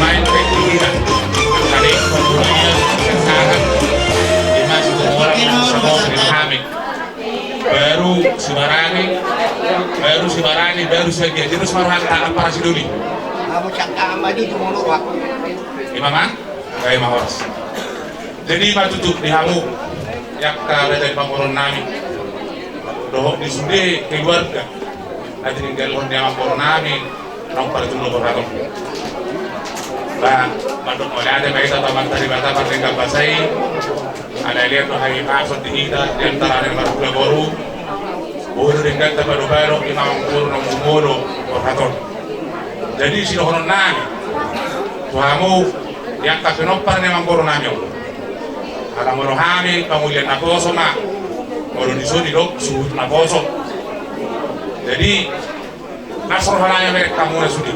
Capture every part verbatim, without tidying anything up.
Main pe di hita. Kali kemudian sekarang di masuk orang yang sama dengan kami. Baru Sibarani, baru Sibarani, baru Siagian. Jadi harus maruhanta apa sidoli. Kamu cakap apa itu mau lupa? Imam, ah? Kayak mau horas. Jadi ima tutu di hamu, angka raja ni amangboru nami, dohot di sude keluarga na tininggalhon ni amangboru nami, naung parjolo borhat on. Ba, mandok mauliate ma hita tu Amanta Debata pardenggan basa i, ala lean do hahipason di hita di antara ni marhula boru, boru denggan tapado-pado ima amangboru naung jumolo borhat on. Jadi sidohonon nami tu hamu, di angka pinompar ni amangboru nami on. Ala molo hami pangulian naposo ma, molo dison didok suhut naposo. Jadi las roha nami mamereng hamuna sude,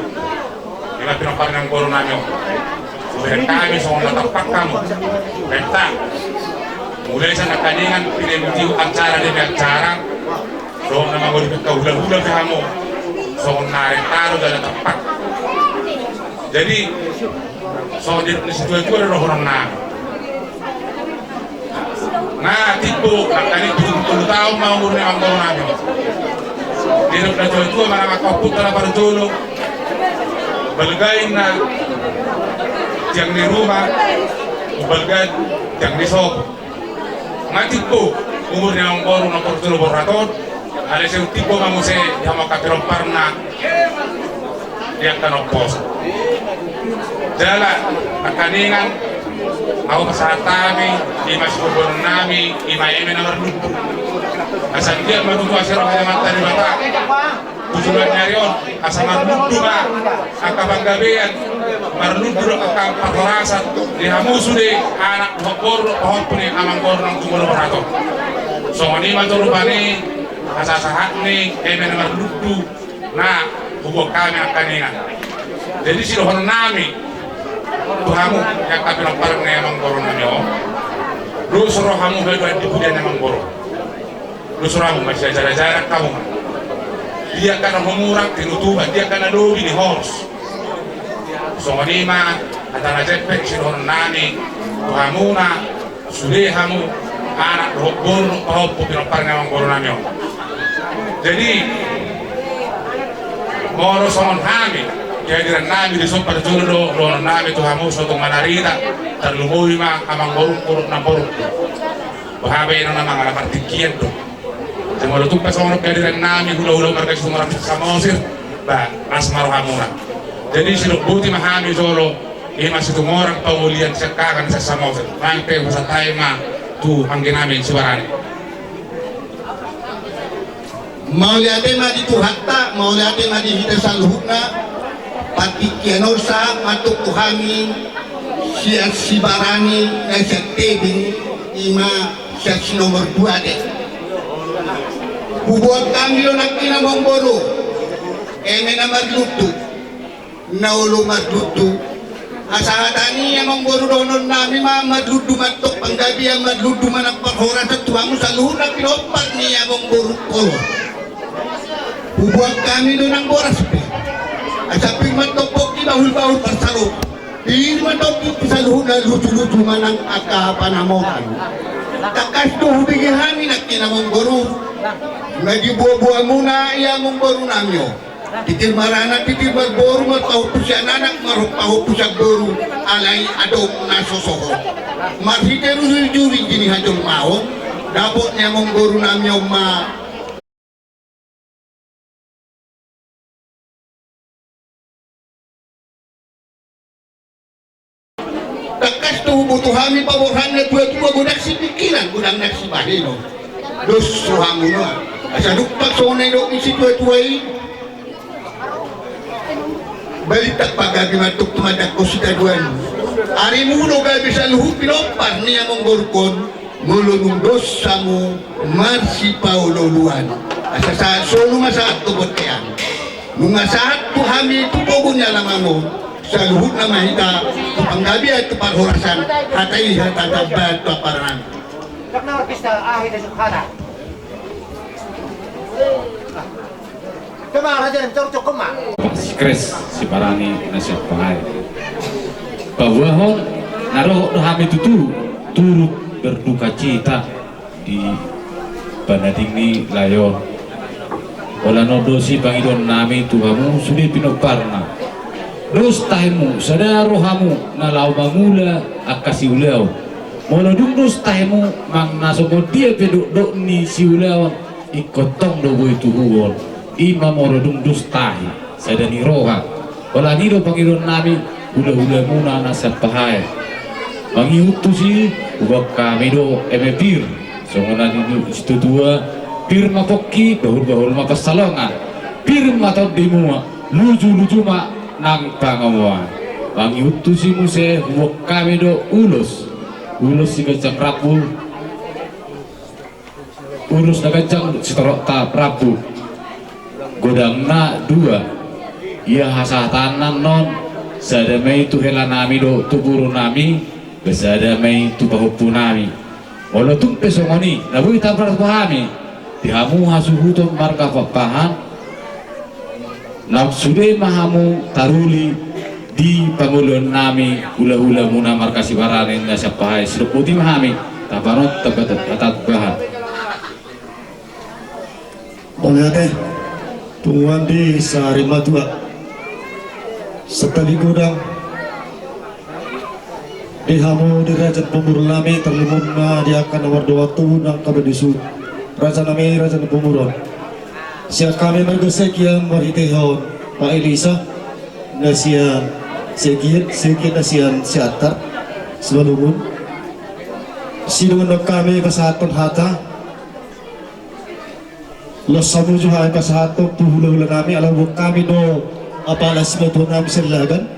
ima pinompar ni amangboru nami on. Hubereng hami songon na tampak hamu. Penta. Mulai sian nangkiningan, pinemu tiu acara demi acara. Songon na mangoli pekka hula-hula pe hamu. Songon na rentaro jala tampak. Jadi songon didok ni situatua do dohonon nami. Na timbo nangkaning tolu taon ma umur ni amangboru nami on. Didok na situatua manang angka ompunta na parjolo, balga inna tiang ni ruma, balga tiang ni sopo. Nga timbo umur ni amangboru na parjolo borhat on, alai sai timbo ma muse di hamu angka pinomparna di angka na umposo. Jala nangkaningan, ahu pasahat hami, ima sibobonon nami, ima eme na marlundu. Asa anggiat ma tutu asi roha ni Amanta Debata tu joloan ni ari on, asa marlundu ma angka panggabean, marlundu do angka parhorasan di hamu sude anak dohot boru dohot pahompu ni amangboru naung jumolo borhat on. Songon i ma tu rupani, asa sahat ni eme na marlundu na huboan hami nangkaningan. Jadi sidohonon nami tu hamu, angka pinompar ni amangboru nami on, dos rohamu haduan di pudian ni amangboru. Dos rohamu, masijajarajaran hamu. Dia angka na humurang tinutupan, dia angka na lobi dihoros. Songon i ma hata na jempek sidohonon nami tu hamuna sude hamu anak dohot boru dohot pahompu pinompar ni amangboru nami on. Jadi molo songon hami, kehadiran nami dison parjolo do dohonon nami tu hamu, sotung manarita, tarlumobi ma amangborungku dohot namborungku. Boha be inang, na mangalap partingkian do. Jala molo tung pe songon on kehadiran nami hulahula marga Situmorang Samosir, ba las ma rohamuna. Jadi sidok boti ma hami jolo, ima Situmorang pangulian siangkangan sian Samosir. Nang pe hupasahat hami ma tu anggi nami Sibarani. Mauliate ma di Tuhanta, mauliate ma di hita saluhutna. Partingkian on sahat ma tu hami sian Sibarani na sian tebing, ima sian si nomor dua de. Huboan hami do nangkin amangboru eme na marlundu, na olo marlundu. Asa hata ni amangboru dohonon nami ma, marlundu ma antong panggabean, marlundu ma nang parhorasan tu hamu saluhutna pinompar ni amangboru on. Huboan hami do nang boras pe. Asa pir ma antong pongki, bahulbahul parsalongan. Pir ma antong pir saluhutna, lutulutu ma nang angka panamotan. Tangkas do hubege hami nangkin amangboru na diboaboamuna i amangboru nami on. Titir maranak, titir marboru, marpahompu sian anak, marpahompu sian boru, alai adong na so sohot. Marhite rujur-rujur di ni hajolmaon, dapot ni amangboru nami on ma. Tangkas do huboto hami paborhat ni natuatua, godang sipingkiran, godang na sibahenon. Dos rohamuna. Asa dompak songon na nidok ni situatua i. Balintang pagabe ma antong tumandangkon sitadoan. Arimu do gabe saluhut pinompar ni amangborungkon. Molo nunga dos hamu marsipaolooloan, asa sahat solu ma sahat tu bontean. Nunga sahat tu hami tu pogu ni alaman on, saluhutna ma hita tu panggabean, tu parhorasan, hata i hata tambahan tu amparan. Kres Sibarani na siap pakai. Paboahon na rohot do hami tutu turut berduka cita di panading ni lae on. Holan on do sipangidoan nami tu hamu sude pinomparna. Dos tahimu sada rohamu na laho mangula angka siulaon. Molo dung dos tahimu manang na songon dia pe dokdok ni siulaon, ingkon tong do boi tubuhon. I ma molo dung dos tahi sada ni roha. Holan i do pangidoan nami, hulahulamuna na sian Pahae. Mangihut tusi, huboan hami do eme pir. Songon na nidok ni situatua, pir ma pongki, bahulbahul ma pansalongan. Pir ma tondimuna, lujuluju ma nang pangomoan. Mangihut tusi muse, huboan hami do ulos. Ulos siganjang rambu. Ulos na ganjang sitorop rambu. Godangna dua. Ia hasahatanna annon, sada ma i tu helanami dohot tu borunami, sada ma i tu pahompunami. Molo tung pe songon i na boi taparrohahon hami di hamu hasuhuton marga Pakpahan, naung sude ma hamu taruli di pangoluannami hulahulamuna marga Sibarani na sian Pahae. Sidok boti ma hami tapanon tapatat bahan. Mauliate. Punguan di sarimatua, satabi godang di hamu di raja ni pamoruonnami, tarlumobi ma di angka na mardongan tubu nang hamu di suhut rajanami, raja ni pamoruon. Sian hami marga Siagian marhitehon Pak Elisa na sian Siagian, Siagian na sian Siantar, Simalungun. Sidung do hami pasahathon hata. Laos hamu jo hami pasahathon tu hulahulanami, ala huboan hami do apala simatuanami Silagan.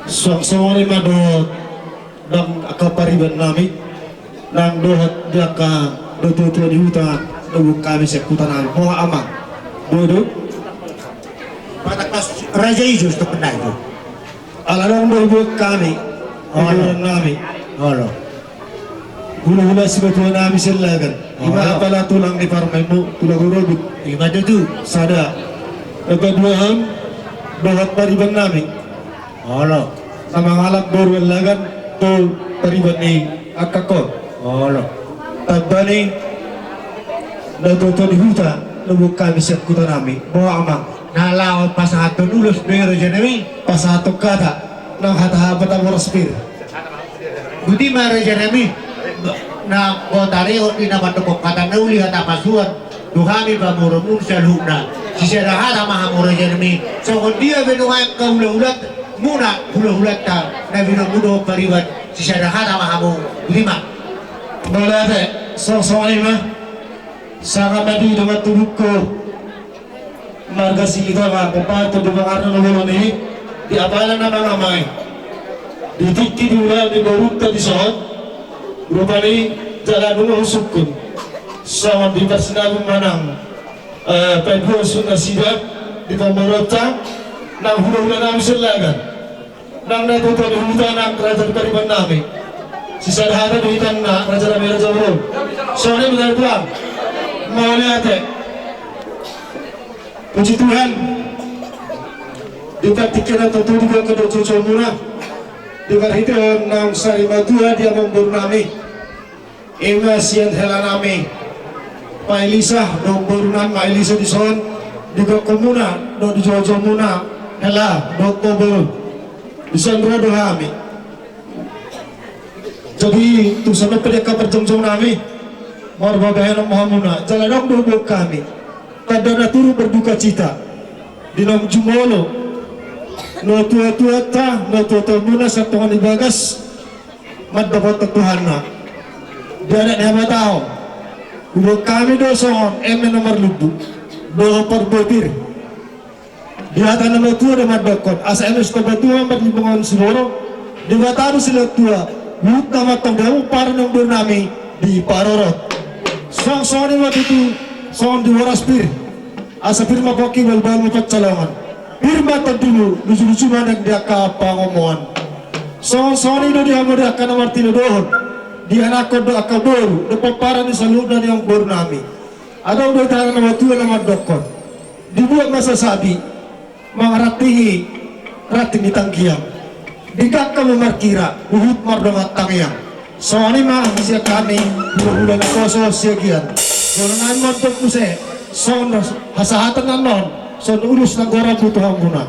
Suang songon i ma dohot nang angka paribannami, nang dohot di angka natuatua ni huta na huboan hami sian hutanami. Boha amang? Boi do? Batak pas raja ijo, stok benda ijo. Ala adong do huboan hami, olo, paribannami. Olo. Hulahula simatuanami Silagan. Ima, olo, apala tulang ni parumaenmu, tulang Hurobit. Ima tutu. Sada. Na paduahon, dohot paribannami. Olo. Na mangalap boru Allagan tu pariban ni angkangkon. Olo. Tamba ni natuatua ni huta na huboan hami sian hutanami. Boha amang? Na laho pasahathon ulos do i rajanami. Pasahathon hata, nang hata hata boras pir. Boti ma rajanami, na botarihon di na mandok hata na uli, hata pasuan tu hami pamoruonmuna saluhutna. Sisada hata ma hamu rajanami, songon dia pe nuaeng angka hulahulamuna, hulahulanta na binoanmu dohot pariban, sisada hata ma hamu. Boti ma. Mauliate. Songon i ma. Sanga ma di dongan tubungku marga Silitonga, pomparan Tondi Pangarna na bolon i, di apala na mangamai, di tingki di ulaon ni borunta dison, rupani jala nunga husungkun songon di parsinabung manang, eh, paimbuon nasida di pamoruonta, nang hulahulanami Silagan. Nang natuatua ni huta, nang raja ni paribannami. Sisada hata do hita, nang rajanami raja boru. Songon i ma tutu. Mauliate. Puji Tuhan. Di partingkian on tutu di angka dohot jojomuna, di parhitean naung sarimatua di amangborunami. Ima sian helanami Pak Elisa dohot borunami Mak Elisa dison, di gokhonmuna dohot di jojomuna hela dohot boru, dison ro do hami. Jadi tung songon pe di angka parjongjongnami, marbahenon ma hamuna jala adong do huboan hami tanda na turut berduka cita di naung jumolo natuatuanta, natuatuamuna sian tonga ni bagas mandapothon Tuhanna. Di adat ni habatahon, huboan hami do songon eme na marlumbu dohot parbue pir. Di hata ni natuatua do mandokkon, asa eme sitamba tua marlibongan siborok, Debata do silehon tua, huhut ma tong di hamu pomparan ni amangborunami diparorot. Songon i ma tutu, songon di boras pir. Asa pir ma pongki, bahulbahul ma pansalongan. Pir ma tondimu, lujuluju ma nang di angka pangomoan. Songon songon i do di hamu di angka na martinodohon, di anakkon dohot angka boru, dohot pomparan ni saluhutna ni amangborunami. Adong do hata ni natuatua na mandokkon, dibuat ma sasabi, mangarantingi ranting ni tangkiang. Denggan hamu markira, huhut mardongan tangiang. Songon i ma sian hami hulahula naposo Siagian. Jolo nami mandok muse songon hasahatan annon, songon ulos na goaran tu hamuna.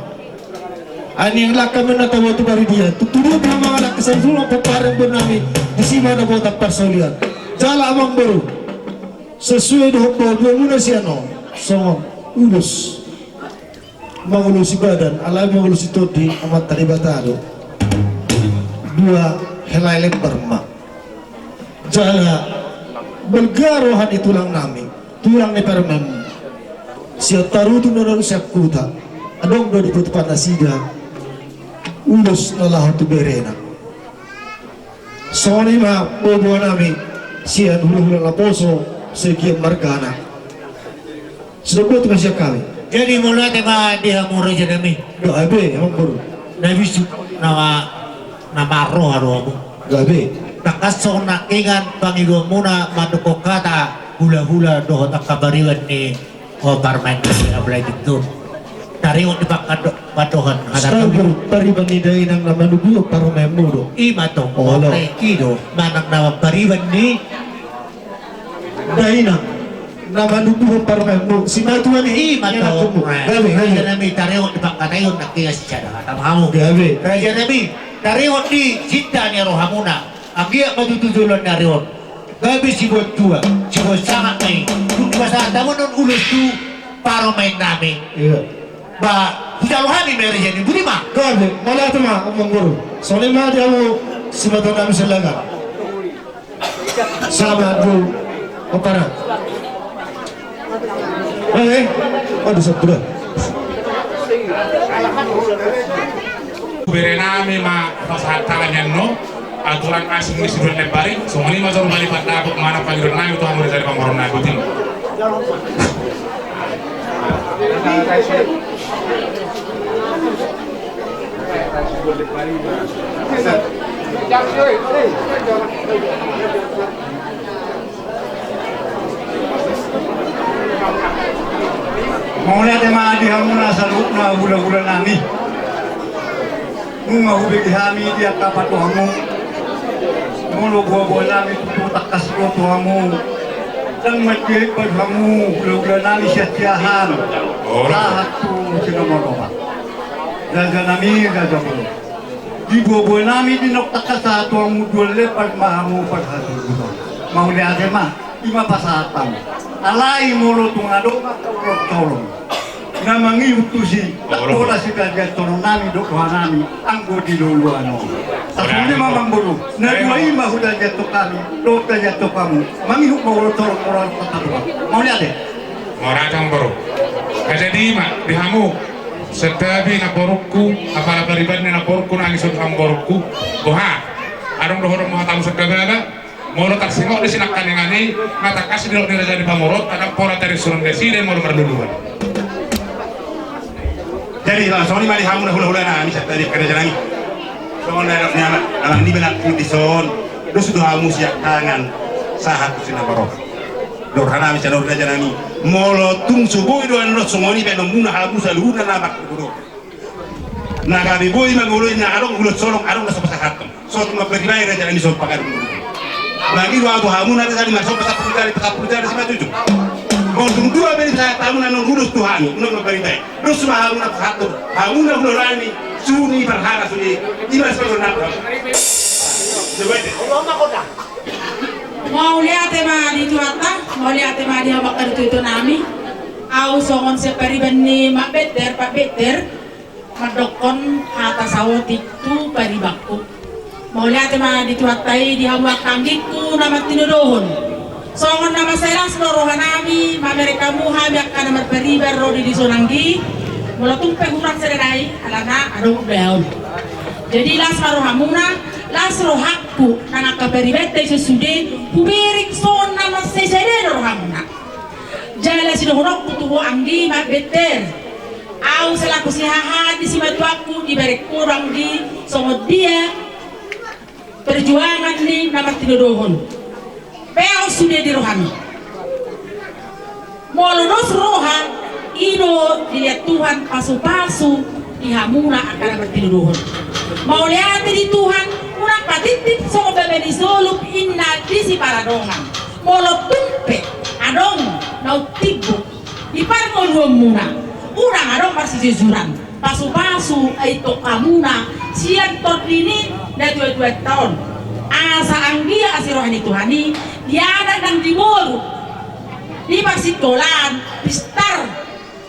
Ai nian langka ma na tabo tu paridian, tutu dia ma mangalangka saluhut pomparan boru nami, disi ma dapotan parsaulian. Jala amangboru, sesuai dohot boaboamuna sian on, songon ulos mangulosi badan, alai mangulosi tondi Amanta Debata do. Dua helai lembar ma. Jala balga roha ni tulang nami, tulang ni parumaenmu. Sian Tarutung do na sian Kuta, adong do dipotophon nasida ulos na laho tu berena. Songon i ma boaboa nami sian hulahula naposo Siagian margana. Sudah buat ma sian hami. Jadi mauliate ma di hamu raja nami. Gabe, amangboru. Na bisuk nama, nama roha do hamu. Gabe. Tangkas songon nangkiningan pangidoanmuna mandok hata hulahula dohot angka pariban ni, o, parumaen nami na mulai di tu. Taringot di pangkado-, pandohan hata. Amangboru, pariban ni dainang na manubuhon parumaenmu do. I ma tong. Olo. Mulai i do manang na pariban ni dainang na manubuhon parumaenmu, simatua ni i ma tong. Gabe, gabe. Raja nami, taringot di pangkataion nangkiningan sisada hata ma hamu. Gabe. Raja nami, taringot di sinta ni rohamuna. Anggiat ma tutu joloan ni ari on gabe siboan tua, siboan sangap ma i. Dung pasahat hamu annon ulos tu parumaen nami. Iya. Ba hujalo hami ma i raja nami, boti ma. Gabe, mauliate ma amangboru. Songon i ma di hamu simatua nami Silagan. Sama tu opara. Eh, eh. Aduh, sabura. Bere nami ma pasahat tangan ni annon, aturan asing ni siduan lempari, songon i ma jolo bali pandapot manang pangidoan nami tu hamu raja ni pamoruon nami, boti ma. Mauliate ma di hamuna saluhutna hulahula nami. Nunga hubege hami di angka patuhanmu. Molo boaboa nami tutu tangkas ro tu hamu. Ndang mandiahi hamu hulahula nami sian siahaan. Sahat tu sinomoromar. Raja nami, raja boru. Di boaboa nami di na tangkas sahat tu hamu dua lempar ma hamu parhatubuton. Mauliate ma, i ma pasahatanmu. Alai molo tung adong angka holong na mangihut tusi, ndang pola sipadiantonon nami dohot roha nami anggo di loloan on. Songon i ma amangboru, na dua i ma hudadianton hami dohot dadianton hamu. Mangihut ma holong, holong, holong, holong. Mauliate. Mauliate amangboru. Jadi i ma di hamu. Santabi namborungku, apala pariban ni namborungku, nangis on namborungku. Boha, adong do holong ma hatamu sangkababa. Molo tarsingok disi nangkaningan i, na tangkas didok ni raja ni pamoruon, ndang pola taringot nasida molo marluluan. Jadi songon i ma di hamu na hulahula nami, santabi raja nami. Songon na nidok ni amang, amang ni banak putison. Dos do hamu sian tangan sahat tu sinomoromar. Dohot roha nami, sian roha nami. Molo tung so boi do annon songon i baenonmuna hamu saluhutna na marhulahula. Na gabe boi mangoloi na adong ulos holong, adong na so pasahathon. So tung mambahen raja nami so pangadu. Mangido ahu tu hamuna raja nami, so pasahat tu raja nami, pasahat tu raja nami, si matuju. Molo tung dua boi pasahat hamuna annon ulos tu hami, unang mambahen. Dos ma hamuna pasahathon, hamuna hulahula nami, suhut ni parhata sude. I ma sipasahat nami. Coba itu. Mauliate ma di Tuhanta, mauliate ma di hamu angka ituitu nami. Ahu songon sian pariban ni Mak Benter, Pak Benter, mandokkon hata saotik tu paribanku. Mauliate ma di Tuhanta i di hamu angka anggingku na martinodohon. Songon na mansai las do roha nami mamereng hamu, hami angka na marpariban ro di dison anggi. Molo tung pe hurang sada nai, alana adong baon. Jadi las ma rohamuna, las rohangku, nang angka paribanta i sude, hubereng songon na mansai sada do rohamuna. Jala sidohononku tu ho anggi Mak Benter. Ahu selaku siahaan ni simatuangku, dibereng ho do anggi songon dia perjuangan ni na martinodohon. Peos sude di rohami. Molo dos roha, i do dilehon Tuhan pasupasu di hamuna angka na martinodohon. Mauliate di Tuhan, unang patiptip songon baba ni solup inna di siparadongan. Molo tung pe adong na umtimbul di parngoluonmuna, unang adong marsijujuran. Pasupasu, ai tong hamuna sian tondi ni natuatuanta on. Asa anggiat asi roha ni Tuhan i di anak nang di boru, di parsingkolaan, pistar,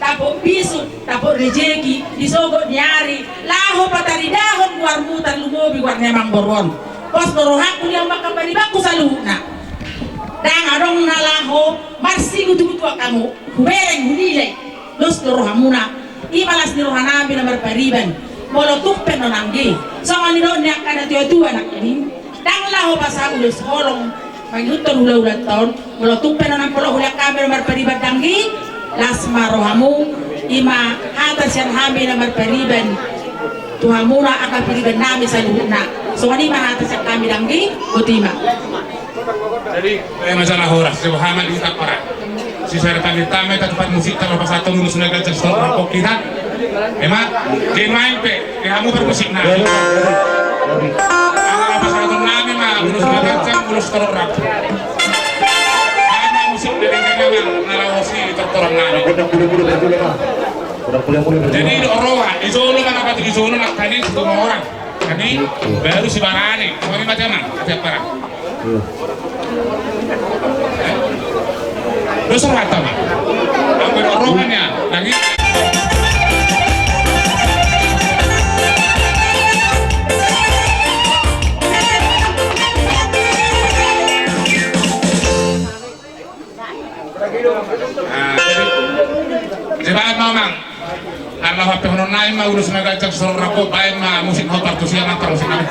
dapot bisuk, dapot rejeki di sogot ni ari, laho pataridahon goarmu tarlumobi goar ni amangboru on. Pos do rohangku di hamu angka paribanku saluhutna. Ndang adong na laho marsigutugutuan hamu, hubereng hunilai. Dos do rohamuna. I ma las ni rohanami na marpariban. Molo tung pe nangkin, songon nidok ni angka natuatua nangkin, ndang laho pasa ulos holong mangihuthon hulahulanta on. Molo tung pe nangkin pola hulahulahami na marpariban nangkin, las ma rohamu. I ma hata sian hami na marpariban tu hamuna angka paribannami saluhutna. Songon i ma hata sian hami nangkin. Boti ma. Jadi, eh, masalah horas, coba hama di utak para. Si syarat tadi tame, tatu pat musik, tatu pas satu lulus na gajah, setor rapok kita. Emang, game main pe, ya kamu bermusik nah. Anak apa satu nami mah, lulus na gajah, lulus setor rapok. Anak musik dari kayaknya mah, narawa si tertorang nami. Jadi, di Oroa, di Solo, mana pati di Solo, nak tadi, satu orang. Jadi, baru si barani, kami macam mana? Macam apa? Dosa rata, Pak. Apa yang romannya? Lagi. Nah, jadi, jadi baen ma, Mang. Ala hape hono nai ma, ulos na gajah, setor rapok, baen ma musik, na partusi, na partusi, na.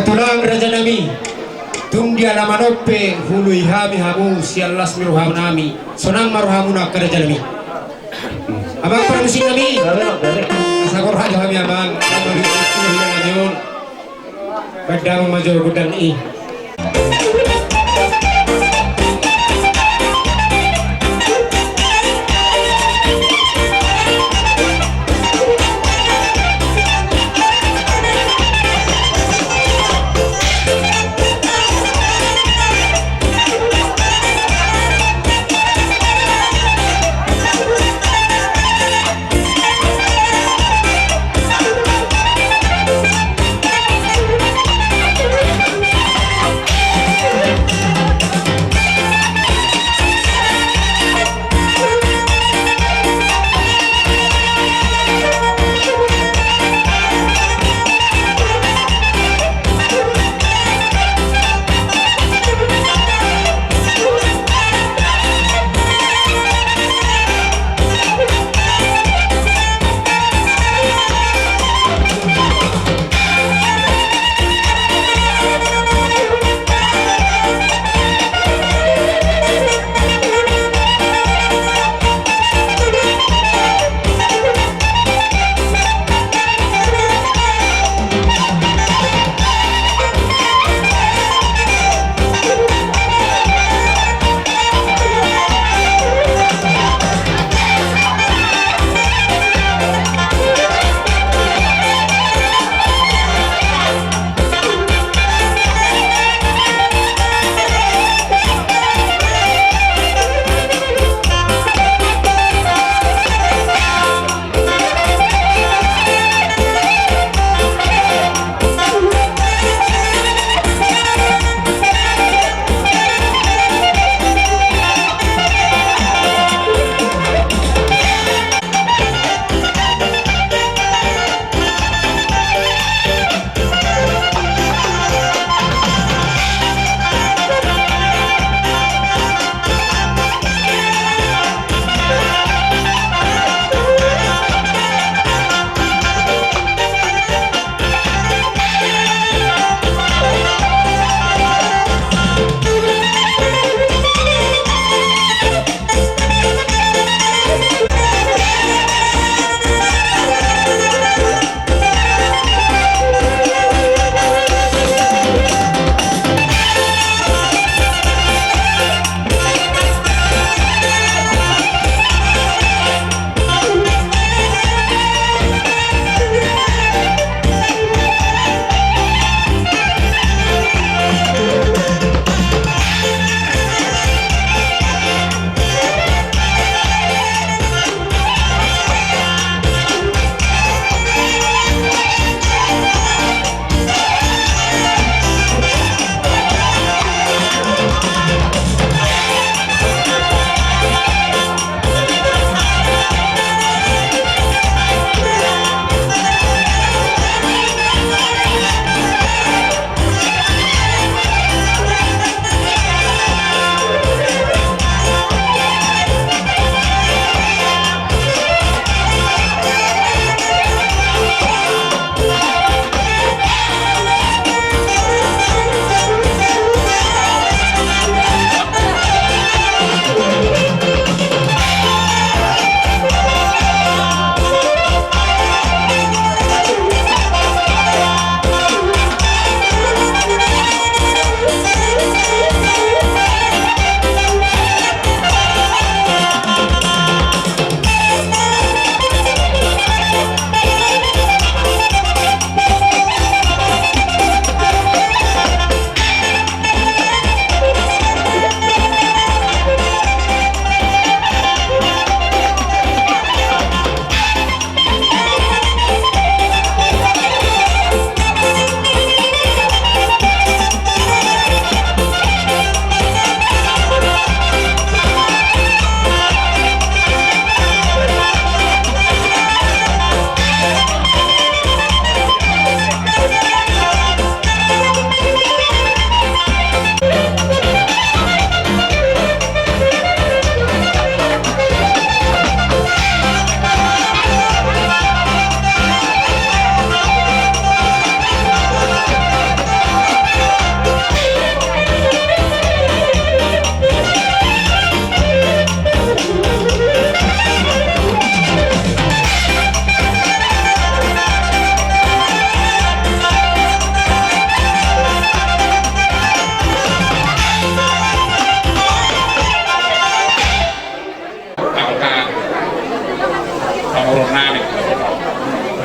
Tulang rajanami, tung di alaman on pe huoloi hami hamu sian las ni rohanami, sonang ma rohamuna angka rajanami. Amang parmusik nami, asa gorhat do hami amang, asa gorhat do hami amang. Baen damang ma jo gondang i.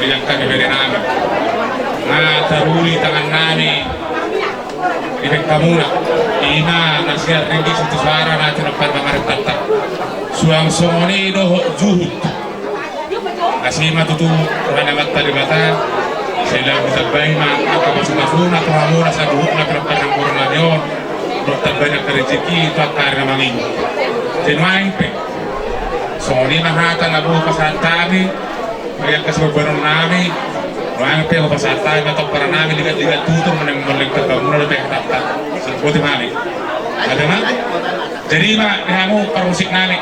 Jangka ni bere nami na taruli tangan nami di bengkamuna, ima na sian ringgit satu suara na tinompa pamarentanta. Suang songon i dohot juhut. Asi ma tutu Tuhan Amanta Debata, sai laho ditambai ma angka pasupasu na tu hamuna saluhutna, tu angka nangkoron nami on, dohot tambai angka rejeki tu angka ari na mangihut. Jadi nuaeng pe songon i ma hata na boi pasahat hami. Mari angka sibabanon nami, nuaeng pe hupasahat hami ma tomparan nami, ligat-ligat tutur, manang moleng tamba muna dope hatanta. Sangkuti nami. Ada ma? Jadi ma di hamu parmusik nami.